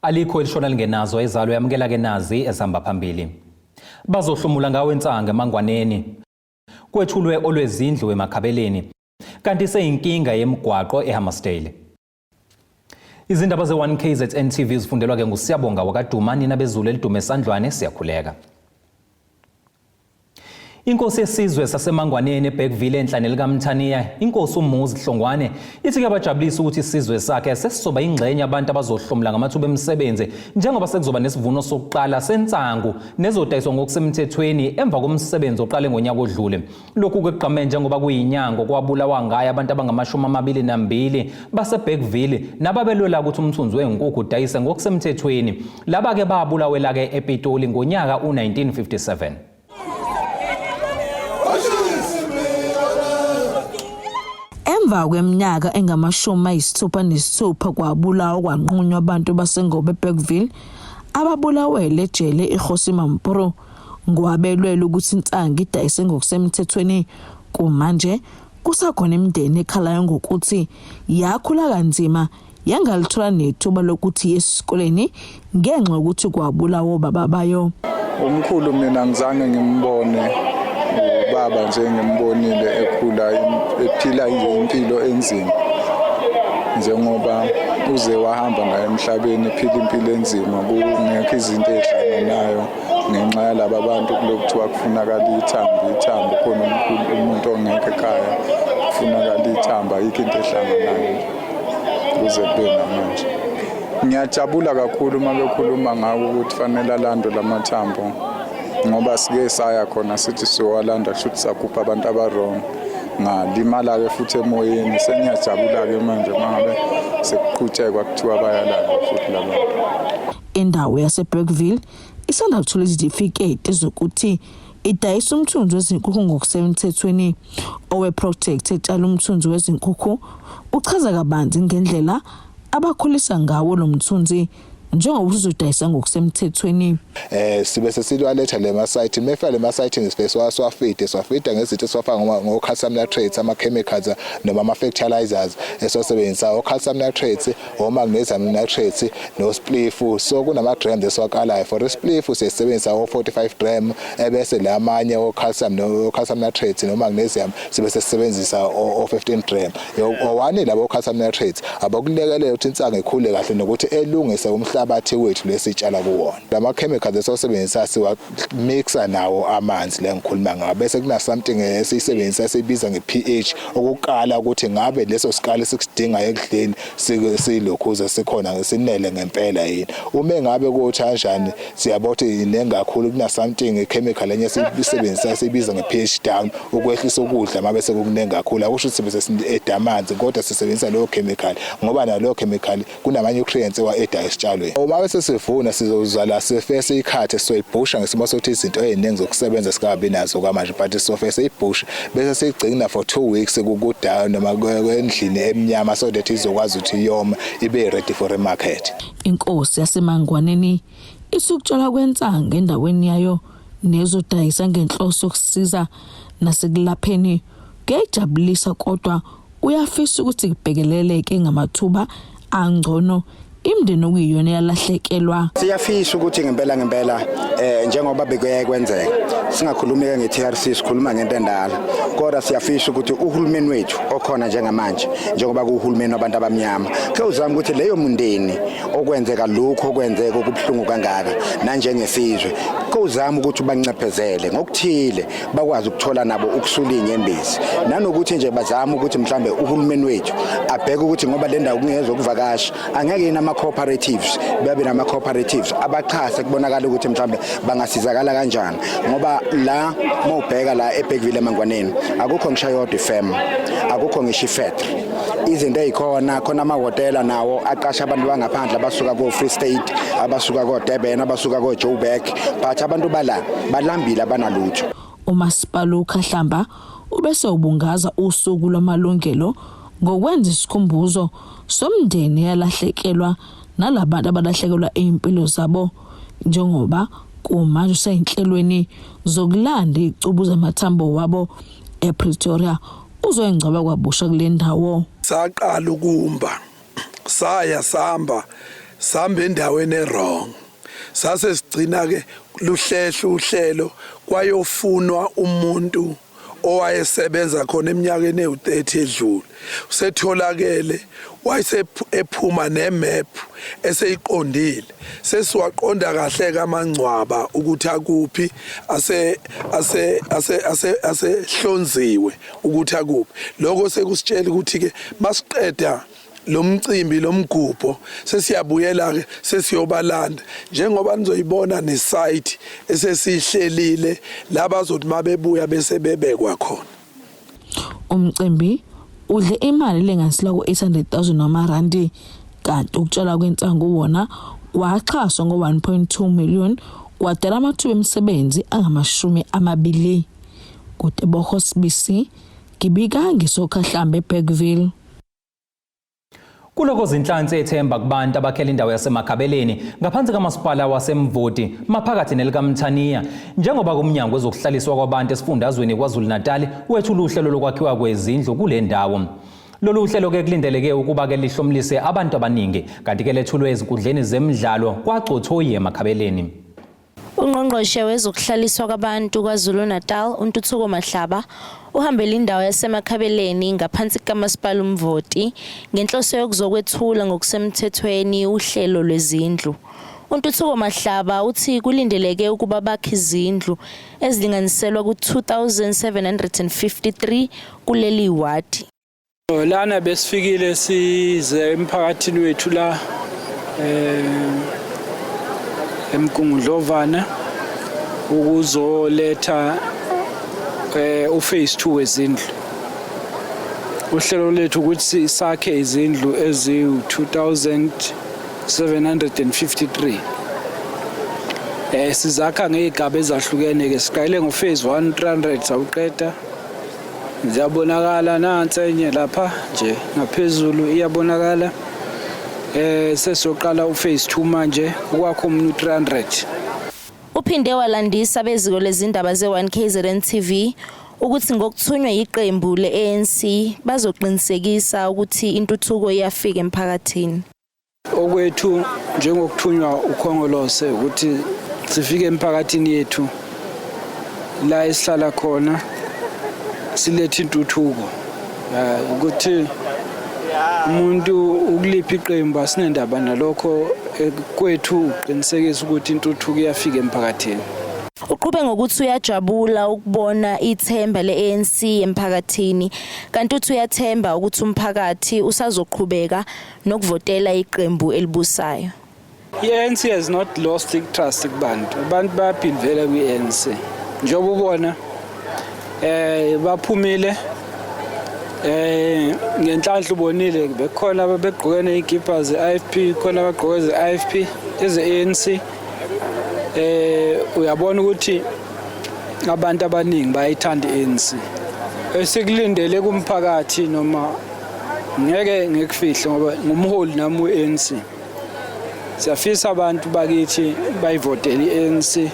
Alikho elishona lingenazo ezalo yamukela ke nazi ezihamba phambili. Bazohlomula ngawo insanga eMangwaneni. Kwethulwe olwezindlu eMakhabeleni. Kanti seyinkinga yemigwaqo eHammarsdale. Izindaba ze-1 KZN TV zifundelwa ke nguSiyabonga wakaDuma nina bezulu elidume esandlwane siyakhuleka. Inkosi yesizwe saseMangwaneni eBergville enhlane likaMthaniya, inkosi uMuzi Hlongwane, ithi kuyabajabulisa ukuthi isizwe sakhe sesizoba ingxenye abantu abazohlomula ngamathuba emisebenzi njengoba sekuzoba nesivuno sokuqala sensangu nezodayiswa ngokusemthethweni emva komsebenzi oqale ngonyaka odlule. Lokhu kugqame njengoba kuyinyanga okwabulawa ngayo abantu abangama-22 baseBergville nababelwela ukuthi umthunzi wezinkukhu udayise ngokusemthethweni. Laba-ke babulawela-ke ePitoli ngonyaka u-1957. Emva kweminyaka engama-66 kwabulawa kwanqunywa abantu baseNgobe eBergville ababulawele ejele iKgosi Mampuru ngowabelwela ukuthi insangu idayise ngokusemthethweni kumanje kusakhona imindeni ekhalayo ngokuthi yakhula kanzima yangalithola nethuba lokuthi iye esikoleni ngenxa yokuthi kwabulawa obaba bayo. Umkhulu mina ngizange ngimbone ubaba nje ngimbonile ekhula ephila nje impilo enzima njengoba uze wahamba naye emhlabeni ephila impilo enzima kungekho izinto ey'hlanganayo ngenxa yalaba bantu kulokhu kuthiwa kufunakala ithambo ithambo khona umuntu ongekho ekhaya kufunakala ithambo ayikho into ehlanganayo kuze kube namanje. Ngiyajabula kakhulu uma bekhuluma ngako ukuthi fanele alandwe lamathambo ngoba sike saya khona sithi siyowalanda kusho ukuthi sakhupha abantu aba-wrong ngalimala-ke futhi emoyeni sengiyajabula-ke manje uma ngabe sekuqhutshekwa kuthiwa bayalandwa futhi labantu. Indawo yaseBergville isanda kuthola izitifiketi zokuthi idayisa umthunzi wezinkukhu ngokusemthethweni. Oweprojekthi etshala umthunzi wezinkukhu uchaza kabanzi ngendlela abakhulisa ngawo lo mthunzi njengoba usuzodayisa ngokusemthethweni. Sibe sesilwaletha le masayithini, mefika le masayithini sifike siwafide, siwafida ngezinto esiwafaka ngo-calcium nitrates, ama-chemicals noma ama-fertilizers esiwasebenzisayo, o-calcium nitrates, o-magnesium nitrates no-spliff. So kunama-grams esiwakalayo. For i-spliff siyasebenzisa o-45 gram, ebese lamanye o-calcium no-calcium nitrates no-magnesium sibe sesisebenzisa o-15 gram. Owani labo calcium nitrates abakulekelela ukuthi insangu ikhule kahle nokuthi elungise umhlabathi wethu lesitshala kuwona. Lama chemicals esiwasebenzisa siwa-mixa nawo amanzi le ngikhuluma ngawo, bese kuna something esiyisebenzisa esiyibiza nge-pH ukukala ukuthi ngabe leso sikali esikusidingayo ekudleni silokhuza sikhona sinele ngempela yini. Uma ngabe kuthi kanjani siyabona ukuthi iningi kakhulu, kuna something chemical enye esiyisebenzisa esiyibiza nge-pH down ukwehlisa ukudla uma bese kukuningi kakhulu. Akusho ukuthi sibe sesi-add amanzi kodwa sisebenzisa leyo chemical ngoba naleyo chemical kunama-nutrients ewa-add-ayo esitshalweni. Uma bese sivuna sizozala sifike siyikhathe sizoyibhusha ngesimo sokuthi izinto ey'ningi zokusebenza sikabi nazo kwamanje, but sizofike siyibhushe bese siyigcina for 2 weeks kukudayo noma endlini emnyama so that izokwazi ukuthi yome ibe ready for a market. Inkosi yaseMangwaneni ithi ukutshalwa kwensangu endaweni yayo nezodayisa ngenhloso yokusiza nasekulapheni kuyayijabulisa kodwa uyafisa ukuthi kubhekeleleke ngamathuba angcono imindeni okuyiyona yalahlekelwa. Siyafisa ukuthi ngempela ngempela njengoba bekuyaye kwenzeka singakhulumi ke nge-TRC, sikhuluma ngento endala, kodwa siyafisa ukuthi uhulumeni wethu okhona njengamanje, njengoba kuwuhulumeni wabantu abamnyama, ke uzama ukuthi leyo mndeni okwenzeka lokhu okwenzeka okubuhlungu kangaka nanjengesizwe, ke uzama ukuthi ubancephezele ngokuthile bakwazi ukuthola nabo ukusula inyembezi, nanokuthi nje bazame ukuthi mhlambe uhulumeni wethu abheke ukuthi ngoba le ndawo kungezokuvakasha angeke yini ama-cooperatives babe nama-cooperatives abaxhase kubonakala ukuthi mhlambe bangasizakala kanjani, ngoba la mawubheka la eBergville eMangwaneni akukho ngisho yodwa ifem, akukho ngisho ifactory. Izinto ezikhona khona amahhotela nawo aqasha abantu bangaphandle abasuka ko-Free State, abasuka ko-Durban, abasuka ko-Joburg, but abantu bala balambile abanalutho. Umasipala uKhahlamba ubese ubungaza usuku lwamalungelo ngokwenza isikhumbuzo somndeni yalahlekelwa nalabantu abalahlekelwa impilo zabo, njengoba kumanje useyinhlelweni zokulanda icubu zamathambo wabo ePretoria uzoyingcwaba kwabusha kule ndawo. Saqala ukumba saya samba Sihamba endaweni e-wrong. Sase sigcina ke luhlehla uhlelo kwayofunwa umuntu owayesebenza khona eminyakeni ewu-30 edlule. Usetholakele wayese ephuma nemap eseyiqondile. Sesiwaqonda kahle kamangcwaba ukuthi akuphi ase ase ase ase asehlonziwe ukuthi akuphi. Lokho sekusitshela ukuthi ke masiqeda lo mcimbi lo mgubho sesiyabuyela ke sesiyobalanda njengoba nizoyibona nesite esesihlelile labazothi mabebuya bese bebekwa khona. Umcimbi udle imali elinganiselwa ku-800,000 wamarandi kanti ukutshalwa kwensangu wona kwaxhaswa ngo-1.2 million kwadala amathuba emisebenzi angamashumi 20. KuTeboho Sibisi, ngibika ngisoKhahlamba eBergville. Kuloko zinhlansi ethemba kubantu abakhela indawo yaseMakhabeleni ngaphansi kamasipala waseMvoti maphakathi nelikaMthaniya njengoba kumnyango wezokuhlaliswa kwabantu esifundazweni KwaZulu-Natal wethula uhlelo lokwakhiwa kwezindlu kule ndawo. Lolu hlelo ke kulindeleke ukuba ke lihlomlise abantu abaningi kanti ke lethulwe ezinkundleni zemidlalo kwaCothoyi eMakhabeleni. Ungqongqoshe wezokuhlaliswa kwabantu KwaZulu-Natal uNtuthuko Mahlaba uhambele indawo yaseMakhabeleni ngaphansi kukaMasipala uMvoti ngenhloso yokuzokwethula ngokusemthethweni uhlelo lwezindlu. UNtuthuko Mahlaba uthi kulindeleke ukuba bakhe izindlu ezilinganiselwa ku-2753 kuleli wadi. Lana besifikile size emphakathini wethu la eMgungundlovana ukuzoletha uphase 2 wezindlu. Uhlelo lethu ukuthi sakhe izindlu eziwu 2753. Sizakha ngezigaba ezahlukene ke, siqale ngo phase 1 300 sawuqeda. Ziyabonakala nansi enye lapha nje ngaphezulu iyabonakala. Sesiyoqala uphase 2 manje ukwakho umuntu 300. Uphinde walandisa beziko lezindaba ze-1 KZN TV ukuthi ngokuthunywa yiqembu le-ANC bazoqinisekisa ukuthi intuthuko iyafika emphakathini. Okwethu njengokuthunywa uKhongolose ukuthi sifike emphakathini yethu la esihlala khona silethe intuthuko. Ukuthi umuntu ukuliphi iqembu asinendaba nalokho, kwethu uqinisekisa ukuthi intuthuko iyafika emphakathini. Uqhube ngokuthi uyajabula ukubona ithemba le-ANC emphakathini kanti uthi uyathemba ukuthi umphakathi usazoqhubeka nokuvotela iqembu elibusayo. I-ANC has not lost trust kubantu. Abantu bayabhilivela kwi-ANC. Njengoba ubona baphumile ngenhlanhla ubonile bekhona ababegqoke nezikipa ze-IFP, khona abagqoke ze-IFP eze-ANC. Uyabona ukuthi abantu abaningi bayayithanda i-ANC. Esikulindele kumphakathi noma ngeke ngikufihle ngoba ngumholi nami we-ANC. Siyafisa abantu bakithi bayivotele i-ANC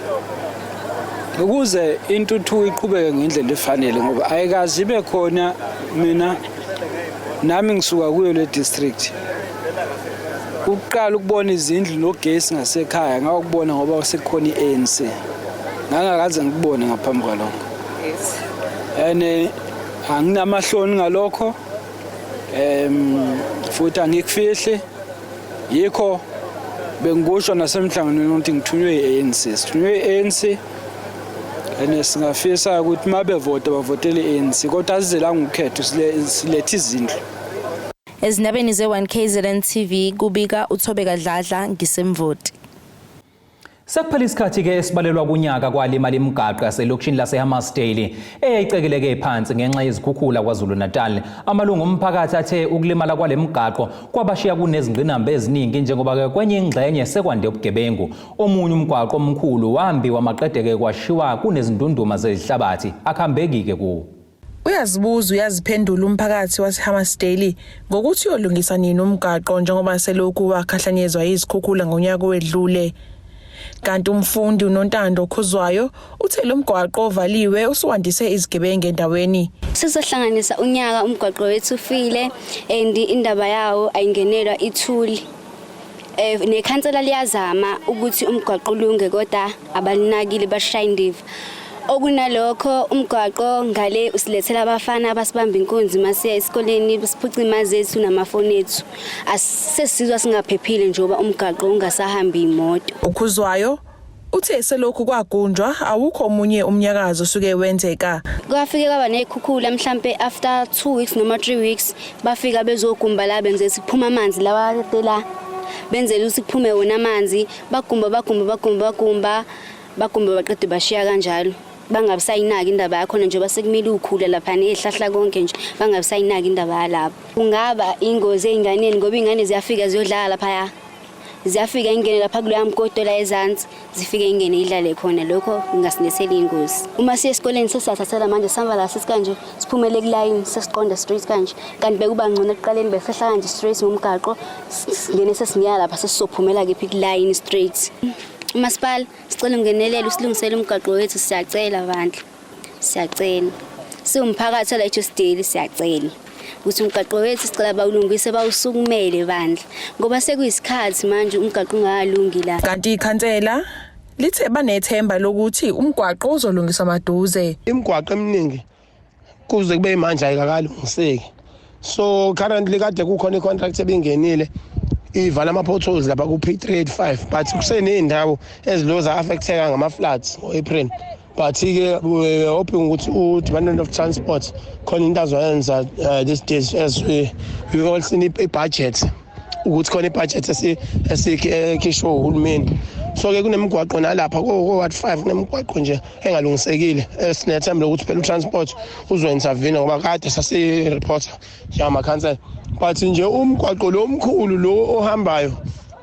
ukuze intuthuko iqhubeke ngendlela efanele ngoba ayikaze ibe khona. Mina nami ngisuka kuyo le district, ukuqala ukubona izindlu nogesi ngasekhaya ngakubona ngoba sekukhona i-ANC, ngangakaze ngikubone ngaphambi kwalokho. And anginamahloni ngalokho, futhi angikufihli, yikho bengikusho nasemhlanganweni ukuthi ngithunywe i-ANC, sithunywe i-ANC and singafisa ukuthi uma bevota bavotele i-ANC, kodwa asizelanga ukhetho, silethe izindlu. Ezindabeni ze-1 KZN TV kubika uThobeka Dladla ngiseMvoti. Sekuphela isikhathi ke esibalelwa kunyaka kwalimala imigaqo yaselokishini laseHammarsdale eyayicekeleke phansi ngenxa yezikhukhula KwaZulu-Natal. Amalungu omphakathi athe ukulimala kwale migaqo kwabashiya kunezingqinamba eziningi njengoba ke kwenye ingxenye sekwande ubugebengu. Omunye umgwaqo omkhulu wambiwa maqedeke kwashiwa kunezindunduma zezihlabathi akuhambeki-ke kuwo. Uyazibuza uyaziphendula umphakathi waseHammarsdale ngokuthi uyolungisa nini umgaqo njengoba selokhu wakhahlanyezwa izikhukhula ngonyaka owedlule. Kanti umfundi uNontando Khuzwayo uthe lo mgwaqo ovaliwe usuwandise izigebengu endaweni. Sizohlanganisa unyaka umgwaqo wethu ufile and indaba yawo ayingenelwa ithuli. Nekhansela liyazama ukuthi umgwaqo ulunge kodwa abalinakile, bashaya indiva. Okunalokho umgwaqo ngale usilethela abafana abasibamba inkunzi masiya esikoleni, siphuca imali zethu namafoni ethu. Asesizwa singaphephile njengoba umgwaqo ungasahambi imoto. Ukhuzwayo uthe selokhu kwagunjwa awukho omunye umnyakazo osuke wenzeka. Kwafike kwaba nezikhukhula mhlampe after 2 weeks noma 3 weeks, bafika bezogumba la, benze siphuma amanzi lawa la, benzela ukuthi kuphume wona amanzi. Bagumba, bagumba, bagumba, bagumba, bagumba, baqede bashiya kanjalo, bangabi sayinaki indaba yakhona njengoba sekumile ukhula lapha nezihlahla konke nje, bangabi sayinaki indaba yalapho. Kungaba ingozi ey'nganeni ngoba iy'ngane ziyafika ziyodlala laphaya, ziyafika ingene lapha kuloya mkoto la ezansi, zifike ingene idlale khona. Lokho kungasilethela iy'ngozi. Uma siye esikoleni sesiyathathela manje, sihamba la sisikanje, siphumele kulayini, sesiqonda straight kanje, kanti bekuba ngcono ekuqaleni besehla kanje straight ngomgaqo, singene sesingena lapha, sesizophumela kephi, kulayini straight. Umasipala, sicela ungenelele usilungisele umgaqo wethu, siyacela bandla, siyacela. Siwumphakathi la eJosidale, siyacela ukuthi umgaqo wethu sicela bawulungise, bawusukumele bandla, ngoba sekuyisikhathi manje umgaqo ungakalungi la. Kanti ikhansela lithe banethemba lokuthi umgwaqo uzolungiswa maduze. Imigwaqo eminingi kuze kube manje ayikakalungiseki. So currently kade kukhona i-contract ebingenile ivala ama-potholes lapha ku-P385, but kuseney'ndawo eziloza affecteka ngama-floods ngo-April, but-ke we are hoping ukuthi u-Department of Transport khona into azoyenza these days, as we all seen i-budget, ukuthi khona i-budget esikhishwe uhulumeni. So-ke kunemigwaqo nalapha ko-ward 5, kunemigwaqo nje engalungisekile, esinethemba lokuthi phela u-transport uzo-intervene ngoba kade sasi-reporta njengamakhansela. But nje umgwaqo lo omkhulu lo ohambayo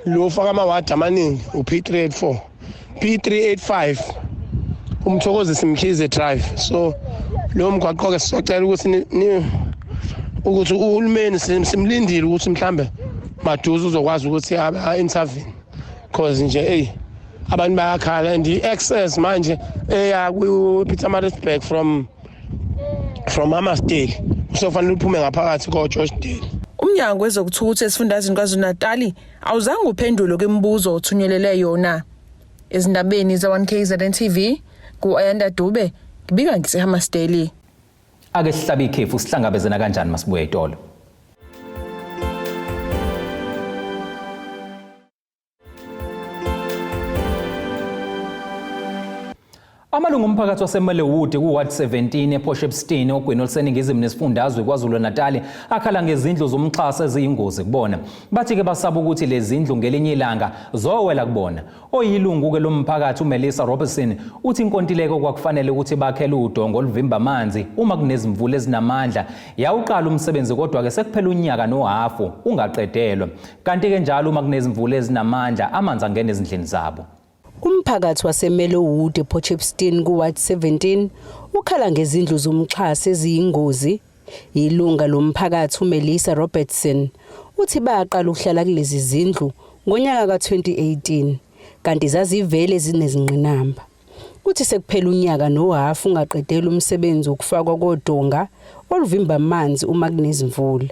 lo ufaka amawadi amaningi u-P384, P385, uMthokozisi Mkhize Drive. So lo mgwaqo-ke sizocela ukuthi ukuthi uhulumeni simlindile ukuthi mhlambe maduze uzokwazi ukuthi a-intervene, cause nje eyi abantu bayakhala, and i-access manje eya kwi-Pietermaritzburg from Hammarsdale usofanele uphume ngaphakathi ko-George Dale. Umnyango wezokuthutha esifundazweni KwaZulu-Natali awuzange uphendule kwimibuzo othunyelele yona. Ezindabeni za-1 KZN TV, ku-Ayanda Dube, ngibika ngise-Hammarsdale. Ake sihlabe ikhefu, sihlangabezena kanjani masibuya itolo. Amalungu omphakathi waseMelewood ku-Ward 17 ePort Shepstone ogwini oluseningizimu nesifundazwe KwaZulu-Natal akhala ngezindlu zomxhaso eziyingozi kubona. Bathi-ke basaba ukuthi lezi zindlu ngelinye ilanga zowela kubona. Oyilungu-ke lomphakathi uMelissa Robertson uthi inkontileko kwakufanele ukuthi bakhele udonga oluvimba amanzi uma kunezimvula ezinamandla yawuqala umsebenzi, kodwa-ke sekuphela unyaka nohafu ungaqedelwa. Kanti-ke njalo uma kunezimvula ezinamandla amanzi angena ezindlini zabo. Umphakathi waseMelowood ePort Shepstone ku-Ward 17 ukhala ngezindlu zomxhaso eziyingozi. Ilunga lomphakathi uMelissa Robertson uthi baqala ukuhlala kulezi zindlu ngonyaka ka-2018, kanti zazivele zinezingqinamba. Uthi sekuphela unyaka nohafu ungaqedela umsebenzi wokufakwa kodonga oluvimba amanzi uma kunezimvula.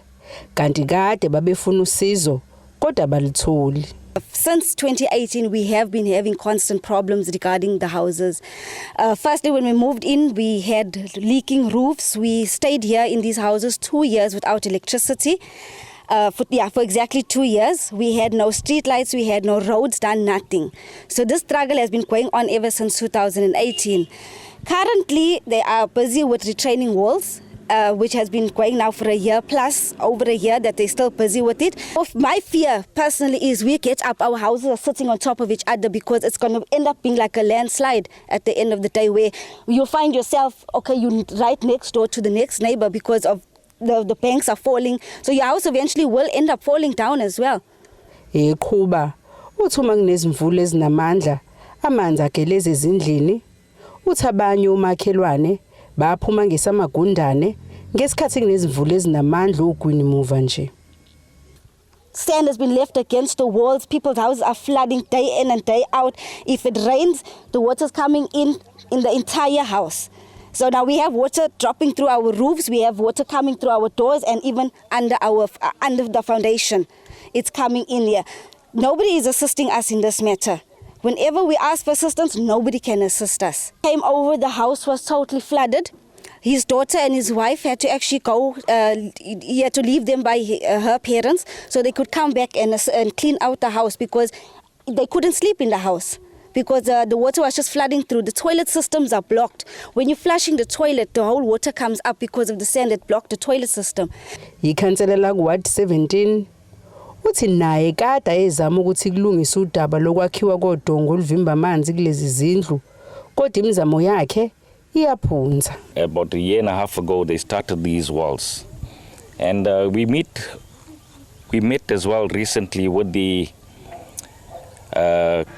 Kanti kade babefuna usizo kodwa abalitholi. Since 2018, we have been having constant problems regarding the houses. Firstly, when we moved in, we had leaking roofs. We stayed here in these houses 2 years without electricity. Yeah, for exactly 2 years. We had no street lights, we had no roads done, nothing. So this struggle has been going on ever since 2018. Currently, they are busy with retaining walls, which has been going now for a year plus, over a year that they're still busy with it. My fear personally is we get up, our houses are sitting on top of each other, because it's going to end up being like a landslide at the end of the day, where you'll find yourself, okay, you right next door to the next neighbor because of the banks are falling. So your house eventually will end up falling down as well. Eqhuba uthi uma kunezimvula ezinamandla amanzi ageleza ezindlini. Uthi abanye umakhelwane baphuma ngesamagundane ngesikhathi kunezimvula ezinamandla ogwini muva nje. Sand has been left against the walls. People's houses are flooding day in and day out. If it rains, the water's coming in the entire house. So now we have water dropping through our roofs, we have water coming through our doors, and even under the foundation. It's coming in here. Nobody is assisting us in this matter. Whenever we ask for assistance, nobody can assist us. Came over, the house was totally flooded. His daughter and his wife had to actually go, he had to leave them by her parents so they could come back and clean out the house because they couldn't sleep in the house because the water was just flooding through. The toilet systems are blocked. When you're flushing the toilet, the whole water comes up because of the sand that blocked the toilet system. Ikhansela laku-Ward 17 uthi naye kade ayezama ukuthi kulungiswe udaba lokwakhiwa kodonga oluvimba amanzi kulezi zindlu kodwa imizamo yakhe iyaphunza. About a year and a half ago, they started these walls. And we met as well recently with the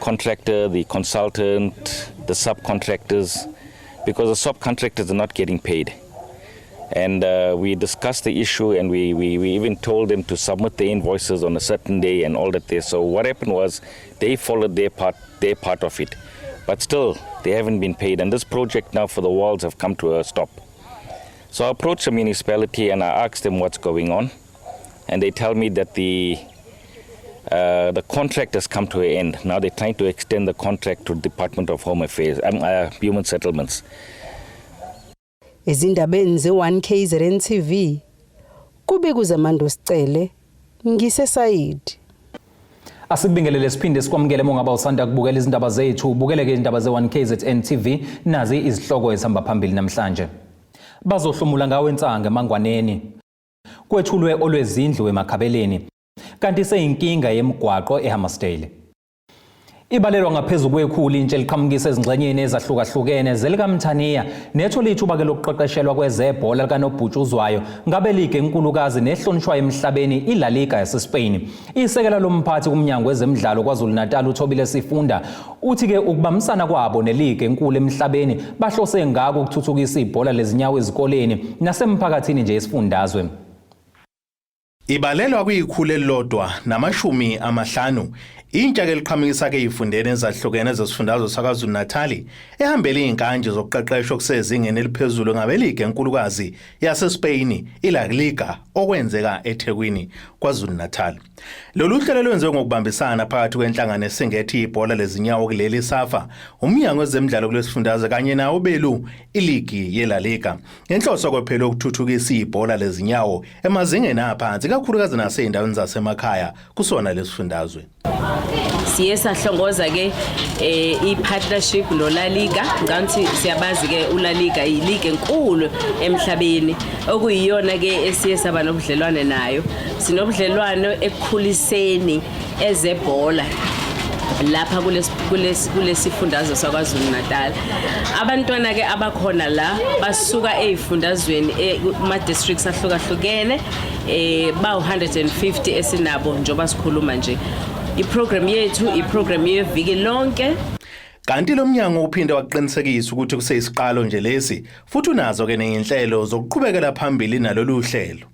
contractor, the consultant, the subcontractors, because the subcontractors are not getting paid. And we discussed the issue and we even told them to submit the invoices on a certain day and all that there. So what happened was they followed their part of it. But still, they haven't been paid. And this project now for the walls have come to a stop. So I approached the municipality and I asked them what's going on. And they tell me that the contract has come to an end. Now they're trying to extend the contract to the Department of Home Affairs, Human Settlements. Ezindabeni ze-1 KZN TV kube kuZamando Sicele ngiseSayidi. Asikubingelele siphinde sikwamukele uma ungaba usanda kubukela izindaba zethu. Ubukele-ke izindaba ze-1 KZN TV. Nazi izihloko ezihamba phambili namhlanje. Bazohlomula ngawo insanga eMangwaneni. Kwethulwe olwezindlu eMakhabeleni. Kanti seyinkinga yemigwaqo eHammarsdale. Ibalelwa ngaphezu kwekhulu intsha eliqhamukisa ezingxenyeni ezahlukahlukene zelikaMthaniya nethola ithuba-ke lokuqeqeshelwa kwezebhola likanobhutshuzwayo ngabe ligi enkulukazi nehlonishwayo emhlabeni iLa Liga yaseSpain. Isekela lomphathi kumnyango wezemidlalo KwaZulu-Natal uThobile Sifunda uthi-ke ukubambisana kwabo neligi enkulu emhlabeni bahlose ngako ukuthuthukisa ibhola lezinyawo ezikoleni nasemphakathini nje esifundazwe. Ibalelwa kwi-150 intsha ke liqhamukisa ke ezifundeni ezahlukene zesifundazwe saKwaZulu Natal ehambele izinkanji zokuqeqeshwa kusezingeni eliphezulu ngabeligi enkulukazi yaseSpain iLa Liga okwenzeka eThekwini KwaZulu Natal. Lolu hlelo lwenziwe ngokubambisana phakathi kwenhlangano esingethe ibhola lezinyawo kuleli SAFA, umnyango wezemidlalo kulesifundazwe kanye nawo belu iligi yeLa Liga. Ngenhloso kuphela ukuthuthukisa ibhola lezinyawo emazingeni aphansi kakhulukazi nasey'ndaweni zasemakhaya kusona lesifundazwe. Siye sahlongoza ke i-partnership no La Liga ngathi siyabazi ke uLa Liga i-league enkulu emhlabeni okuyiyona ke esiye saba nobudlelwane nayo. Sinobudlelwano ekukhuliseni ezebhola lapha kulesifundazwe saKwaZulu Natal. Abantwana ke abakhona la basuka ezifundazweni kuma districts ahlukahlukene, bawu 150 esinabo njoba sikhuluma nje. I-program yethu i-program yeviki lonke. Kanti lo mnyango uphinde waqinisekisa ukuthi kuseyisiqalo nje lesi futhi unazo ke nezinhlelo zokuqhubekela phambili nalolu hlelo.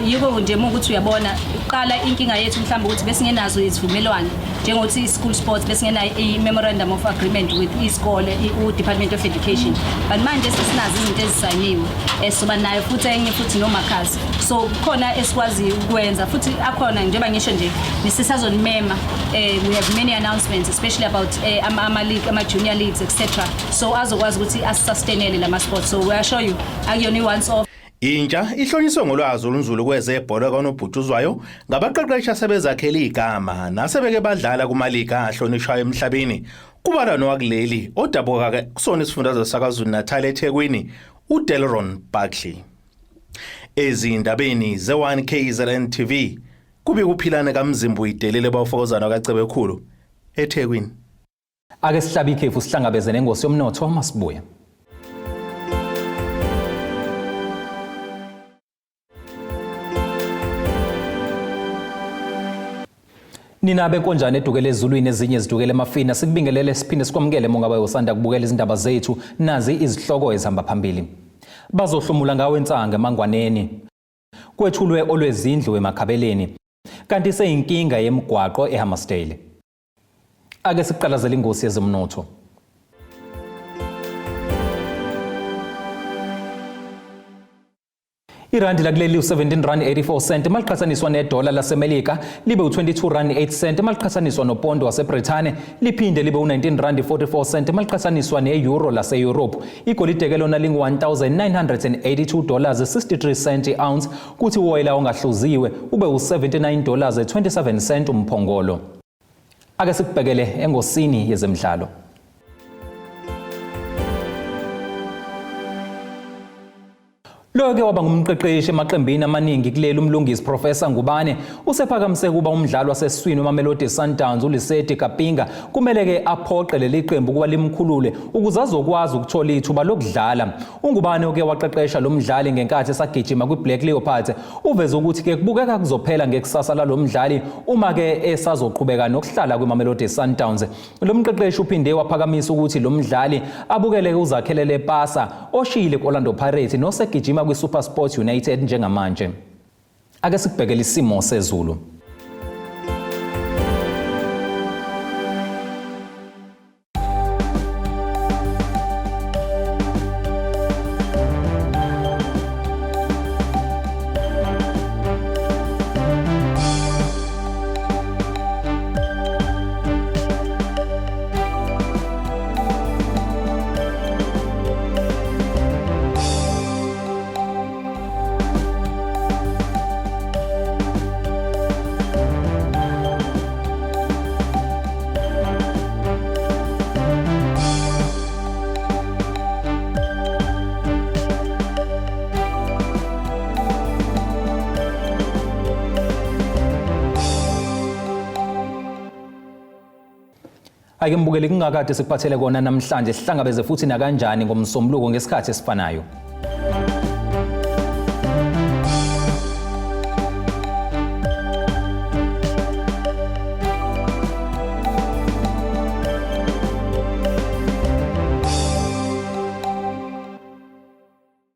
Yiko nje uma ukuthi uyabona uqala inkinga yethu mhlawumbe ukuthi besingenazo izivumelwano njengokuthi i-school sports besingenayo i-memorandum of agreement with isikole u-Department of Education, but manje sesinazo izinto ezisayiniwe, soba nayo futhi enye futhi nomakhasi, so kukhona esikwaziyo ukwenza futhi akhona njengoba ngisho nje nisisazonimema. We have many announcements, especially about ama-league, ama-junior leagues, etc, so azokwazi ukuthi asisustainele lama sports. So we assure you akuyona i-once off. Intsha ihlonyiswe ngolwazi olunzulu kwezebhola kanobhutshuzwayo ngabaqeqeshi asebezakhela igama nasebeke badlala kumaligi ahlonishwayo emhlabeni. Kubalwa nowakuleli odabuka ke kusona isifundazwe saKwaZulu Natal eThekwini uDelron Buckley. Ezindabeni ze-1 KZN TV kube kuphilane kaMzimbu uyidelile bawufokozana kaCebekhulu eThekwini. Ake sihlabe ikhefu sihlangabeze nengosi yomnotho masibuya. Nina benkonjane edukele ezulwini ezinye zidukele emafini, sikubingelele siphinde sikwamukele mongabe usanda kubukela izindaba zethu. Nazi izihloko ezihamba phambili. Bazohlomula ngawo insanga eMangwaneni. Kwethulwe olwezindlu eMakhabeleni. Kanti seyinkinga yemigwaqo eHammarsdale. Ake siqalazele ingosi yezomnotho. Irandi lakuleli u-17 rand 84 cent maliqhathaniswa nedola laseMelika, libe u-22 rand 8 cent maliqhathaniswa nopondo waseBrithani, liphinde libe u-19 rand 44 cent maliqhathaniswa ne-euro lase-Europe. Igolide ke lona lingu-1982 dollars 63 cent i-ounce, kuthi uwoyela ongahluziwe ube u-79 dollars 27 cent umphongolo. Ake sikubhekele engosini yezemidlalo. Lo-ke waba ngumqeqeshi emaqembini amaningi kuleli uMlungisi Professor Ngubane usephakamise kuba umdlali wasesiswini weMamelodi Sundowns uLiseti Kapinga kumele-ke aphoqe leli qembu ukuba limkhulule ukuze azokwazi ukuthola ithuba lokudlala. UNgubane oke waqeqesha lo mdlali ngenkathi esagijima kwiBlack Leopards uveze ukuthi-ke kubukeka kuzophela ngekusasa lalo mdlali uma-ke esazoqhubeka nokuhlala kwiMamelodi Sundowns. Lo mqeqeshi uphinde waphakamisa ukuthi lo mdlali abukeleke uZakhele Lepasa oshiyile ku-Orlando Pirates nosegijima kwiSuperSport United njengamanje. Ake sikubhekele isimo sezulu. Ake mbukele kungakade sikuphathele kona namhlanje, sihlangabeze futhi nakanjani ngomsombuluko ngesikhathi esifanayo.